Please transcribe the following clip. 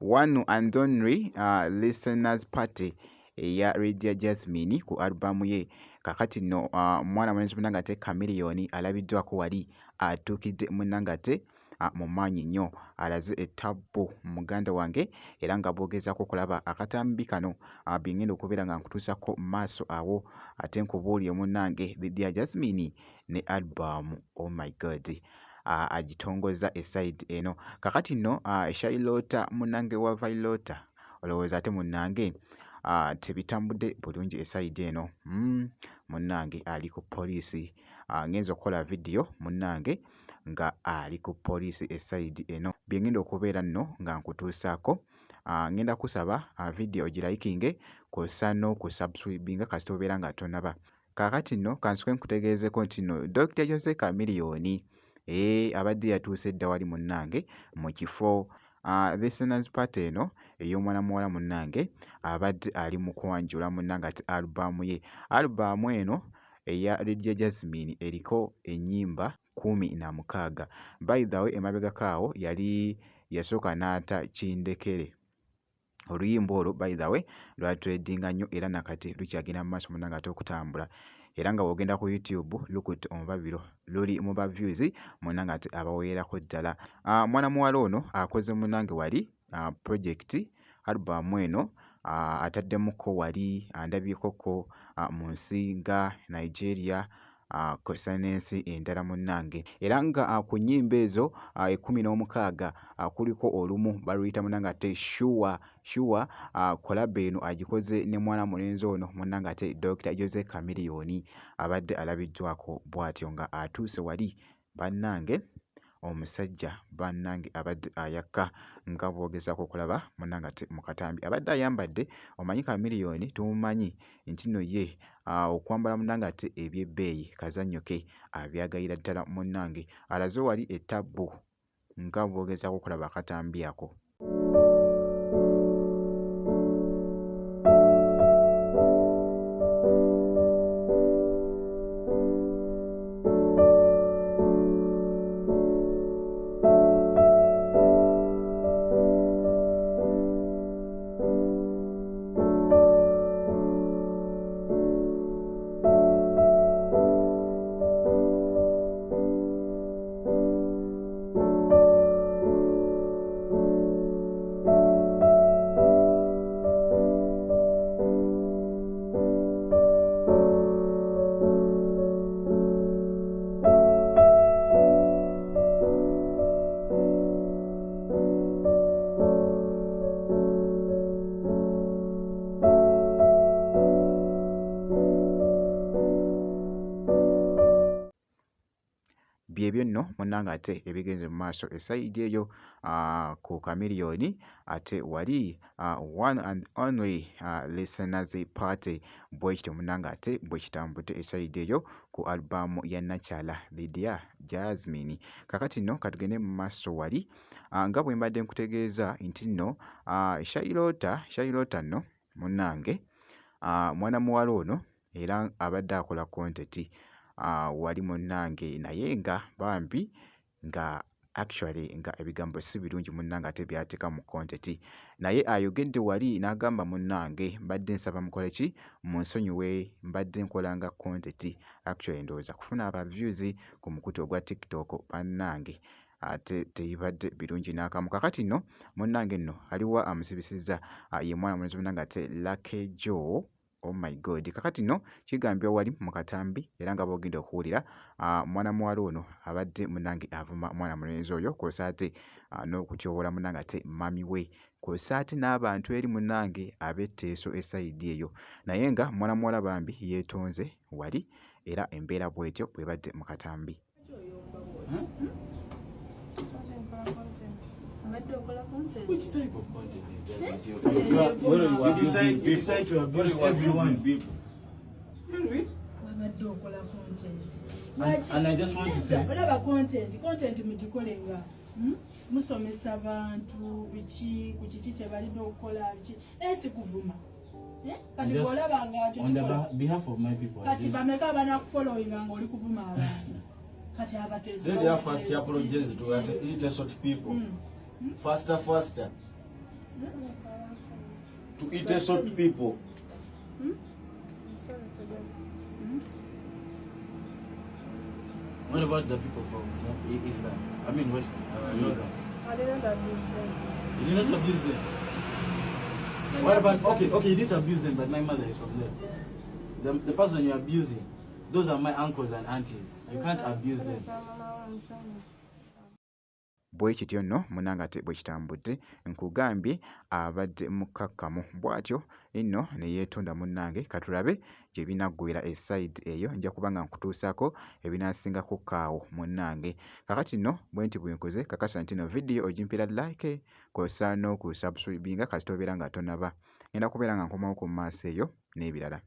One and Only Listeners Party eya Lydia Jazmine ku alubamu ye. Kakati nno mwana mulenzi munnange ate Chameleone alabiddwako wali atuukidde munnange ate mu maanyi nnyo alaze ettabbu muganda wange era nga bw'ogezaako okulaba akatambi kano bye ngenda okubeera nga nkutuusako maaso awo ate nkubuulire munnange Lydia Jazmine ne alubamu oh my God agitongozza esayidi eno. Kakati nno Shailoota munnange wa Vailoota olowooza ate munnange tebitambudde bulungi esayidi eno munnange ali ku poliisi ngenze okukola vidiyo munnange nga ali ku poliisi esayidi eno. Bye ngenda okubeera nno nga nkutuusaako ngenda kusaba vidiyo ogirayikinge kw'ossa n'okusubscribinga kasita obeera nga tonnaba. Kaakati nno kansooke nkutegeezeeko nti nno Dokita Jose Chameleone abadde yatuuse dda wali munnange mu kifo Listeners Party eno ey'omwana muwala munnange abadde ali mu kwanjula munnange ate alubamu ye. Alubamu eno eya Lydia Jazmine eriko ennyimba 16. By the way emabegako awo yali yasooka n'ata Kindekere. Oluyimba olwo by the way lwatredinga nnyo era nakati lukyagenda mu maaso munnange ate okutambula era nga bw'ogenda ku YouTube lukutte omubabiro luli mu ba views munnange ate abawererako ddala. Mwana muwala ono akoze munnange wali project alubamu eno ataddemuko wali andabyekoko mu nsi nga Nigeria kw'ossa n'ensi endala munnange era nga ku nnyimba ezo 16 kuliko olumu baluyita munnange ate Sure Sure collabo eno agikoze ne mwana mulenzi ono munnange ate Dokita Jose Chameleone abadde alabiddwako bw'atyo nga atuuse wali bannange omusajja bannange abadde ayaka nga bw'ogezaako okulaba munnange ate mu katambi abadde ayambadde omanyi Chameleone tumumanyi nti nno ye okwambala munnange ate eby'ebbeeyi kazannyo ke abyagalira ddala munnange alaze wali ettabbu nga bw'ogezaako okulaba akatambi ako. Byebyo nno munnange ate ebigenze mu maaso esayidi eyo ku Chameleone ate wali One and Only Listeners Party bwe kityo munnange ate bwe kitambudde esayidi eyo ku alubamu ya Nakyala Lydia Jazmine. Kaakati nno katugende mu maaso wali nga bwe mbadde nkutegeeza nti nno Shailoota nno munnange mwana muwala ono era abadde akola content wali munnange naye nga bambi nga actually nga ebigambo si birungi munnange ate by'ateeka mu content naye ayogedde wali n'agamba munnange mbadde nsaba mukole ki munsonyiwe mbadde nkola nga content actually ndowooza kufuna aba views ku mukutu ogwa TikTok bannange ate tebibadde birungi n'akamu. Kaakati nno munnange nno aliwa amusibisizza ye mwana mulenzi munnange ate Lucky Joe oh my God. Kakati nno kigambibwa wali mu katambi era nga bw'ogenda okuwulira mwana muwala ono abadde munnange avuma mwana mulenzi oyo kw'ossa ate n'okutyoboola munnange ate mummy we kw'ossa ate n'abantu eri munnange ab'etteeso esayidi eyo naye nga mwana muwala bambi yeetonze wali era embeera bw'etyo bw'ebadde mu katambi. Which type of content is that? You decide to abuse everyone. Really? Wabadde okola content. And I just want to say, olaba content mugikole nga musomesa bantu biki ku kiki kye balina okukola biki naye si kuvuma. Kati bw'olaba nga kyo on the behalf of my people, kati bameka abanakufollowinga ng'oli kuvuma abantu kati abateezi Then they have first apologize to Itesot people. Faster, faster. To insult people. Hmm? I'm sorry to them. What about the people from Eastern? I mean Western, Northern. I didn't abuse them. You did not abuse them. What about, okay, you didn't abuse them, but my mother is from there. The person you're abusing, those are my uncles and aunties. You can't abuse them. Bwe kityo nno munnange ate bwe kitambudde, nkugambye abadde mukkakkamu bw'atyo nno ne yeetonda munnange. Katulabe gye binaggweera e side eyo, nja kuba nga nkutuusaako ebinaasingako kaawo munnange. Kaakati nno bwe nti bwe nkoze, kakasa nti nno vidiyo ogimpeera like kw'ossa n'okusubscribinga kasita obeera nga tonnaba. Ngenda kubeera nga nkomawo ku maaso eyo n'ebirala.